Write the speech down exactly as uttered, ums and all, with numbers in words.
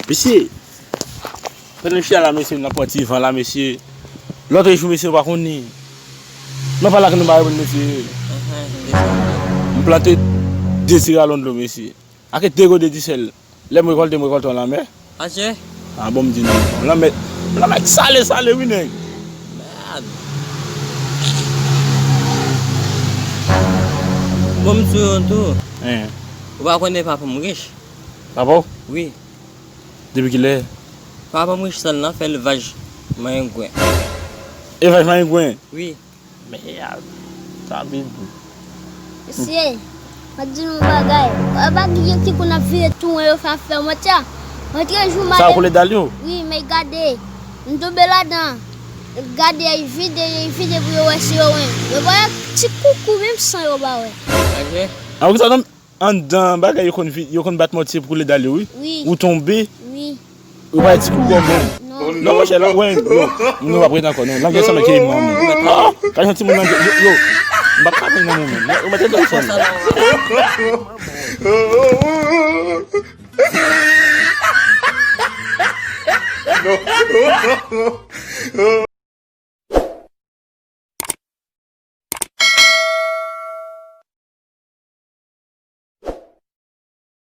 Mesye, pandan n chita la, mesye, n ap pran ti van la, mesye. Lòt jou, mesye, ou pa konnen. Nan pa la ke nou ba reponn, mesye. M plante de tiralon dlo, mesye. Ake de gode disèl. Lè m rekòlte, m rekòlte yon lanmè. Atye? A bon, m di nou. Lanmè, lanmè sale, sale, wi, nèg. Mèd. Bon, m di w yon tou. Hein. Ou pa konnen papa m rich? Papa w? Wi. Depi kilè? Papa m rich sèl nan fè elvaj mayengwen. Elvaj mayengwen? Wi. Mèd. Sa vle di. Mesye, mwen di nou bagay. Wè pa gen ki konn ap vire tounen yo fè afè mwen tya. Mwen te jou Sa malè. Koule dal yo? Wi, men gade. M tonbe ladan. Gade, y vide, y vide pou yo wè si yo wè. Yo pa wè ti koukou, menm san yo pa wè. Ok. An, ou sa non? Anndan bagay yo konn vi- yo konn bat mòtye pou koule dal yo, wi. Wi. Ou tonbe. Wi. Ou pa ti kou gòm menm. Non. Non, monchè, non, wè, yo. Nou pa prete ankò, non. Langyèt sa mèt ke manman. Ah, ka yon timoun langyèt, yo, yo. M pa ka vin nan moman. Ou mèt telefòn.